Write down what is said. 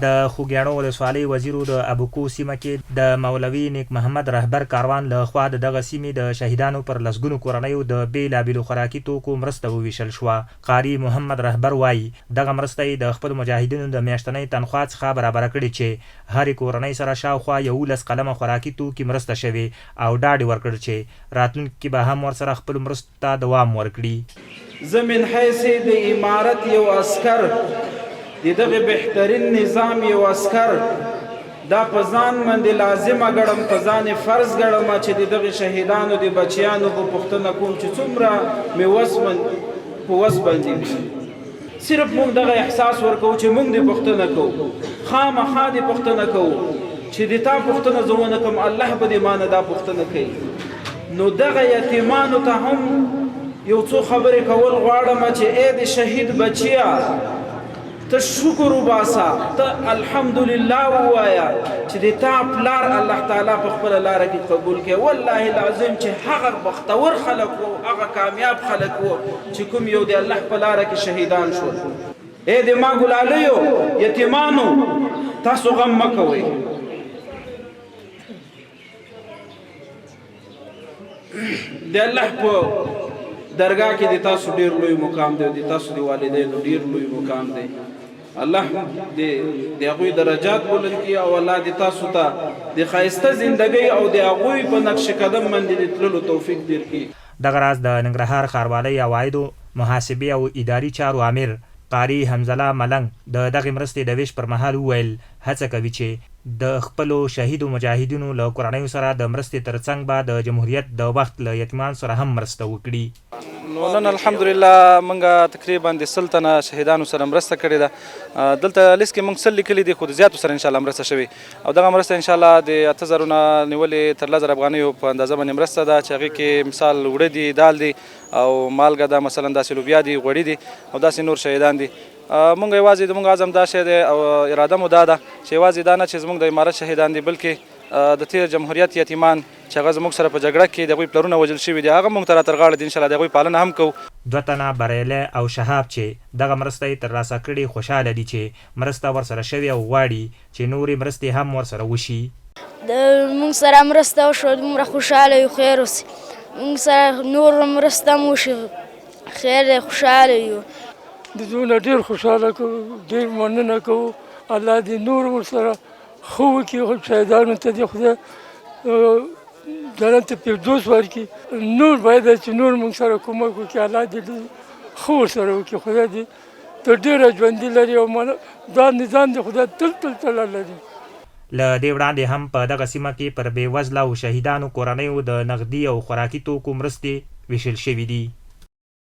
د خوږیاڼو ولسوالۍ وزیرو د ابوکو سیمه کې د مولوي نیک محمد رهبر کاروان له خوا د دغه سیمې د شهیدانو پر لسګونو کورنیو د بېلابېلو خوراکي توکو مرسته وویشل شوه. قاري محمد رهبر وايي، دغه مرسته یې د خپلو مجاهدینو د میاشتنۍ تنخوا څخه برابره کړې چې هرې کورنۍ سره شاوخوا 11 قلمه خوراکي توکي مرسته شوې او ډاډ یې ورکړ چې راتلونکي کې به هم ورسره خپلو مرستو ته دوام ورکړي. زه من حیث د امارت یو عسکر، د دغه بهترین نظام یو عسکر، دا په ځان باندې لازمه ګڼم، په ځان یې فرض ګڼم چې د دغه شهیدانو د بچیانو به پوښتنه کوم چې څومره مې وس په وس باندې وي. صرف موږ دغه احساس ورکوو چې موږ دې پوښتنه کوو، خامخا دې پوښتنه کوو چې د تا پوښتنه زه ونه کوم، الله به دې مانه دا پوښتنه کوي. نو دغه یتیمانو ته هم یو څو خبرې کول غواړم چې ای د شهید بچیا، ته شکر وباسه، ته الحمدلله ووایه چې د تا پلار الله تعالی په خپله لاره کې قبول کړي. والله العظیم چې هغه بختور خلک وو، هغه کامیاب خلک وو چې کوم یو د الله په لاره کې شهیدان شول. ای د ما ګلالیو یتیمانو، تاسو غم مه کوئ. د الله په درگاه کې د تاسو ډیر لوی مقام دی، د تاسو د والدینو ډیر لوی مقام دی. الله دې د هغوی درجات بلند کړي او الله دې تاسو ته د ښایسته زندګۍ او د هغوی په نقش قدم باندې د تللو توفیق درکړي. دغه راز د ننګرهار ښاروالۍ عوایدو، محاسبې او اداري چارو آمر قاري حمزله ملنګ د دغې مرستې د وېش پر مهال وویل، هڅه کوي چې د خپلو شهیدو مجاهدینو له کورنیو سره د مرستې تر څنګ به د جمهوریت د وخت له یتیمانو سره هم مرسته وکړي. نو نن الحمدلله مونږ تقریبا د 100 تنه شهیدانو سره مرسته کړې ده. دلته لیست کې مونږ 100 لیکلي دي، خو د زیاتو سره ان شاء الله مرسته شوې او دغه مرسته ان شاء الله د 8000 نه نیولې تر 10,000 افغانیو په اندازه باندې مرسته ده چې هغې کې مثال اوړه دي، دال دي او مالګه ده، مثلا داسې لوبیا دي، غوړي دي او داسې نور شهیدان دي. مونږ یوازې زمونږ عزم دا شی دی او اراده مو دا ده چې یوازې دا نه چې زمونږ د امارت شهیدان دي، بلکې د تیر جمهوریت یتیمان چې هغه زموږ سره په جګړه کې د هغوی پلرونه وژل شوي دي، هغه مونږ ته را تر غاړه دي، ان شاءالله د هغوی پالنه هم کوو. دوه تنه بریلی او شهاب چې دغه مرسته یې ترلاسه کړې خوشحاله دي چې مرسته ورسره شوې او غواړي چې نورې مرستې هم ورسره وشي. د موږ سره مرسته وشوه، دومره خوشحاله یو، خیر اوسې، موږ سره نور مرسته هم وشي، خیر دی، خوشحاله یو. د دوی نه ډېر خوشحاله کوو، ډېر مننه کوو، الله دې نور ورسره ښه وکړي، خو شهیدانو ته دې خدای جنت فردوس ورکړي. نور باید چې نور موږ سره کومک وکړي، الله دې ښه ورسره وکړي، خدای دې تر ډېره ژوندي لري او دا نظام دې خدای تل تل تله لري. له دې وړاندې هم په دغه سیمه کې پر بې وزله او شهیدانو کورنیو د نغدي او خوراکي توکو مرستې وېشل شوې دي.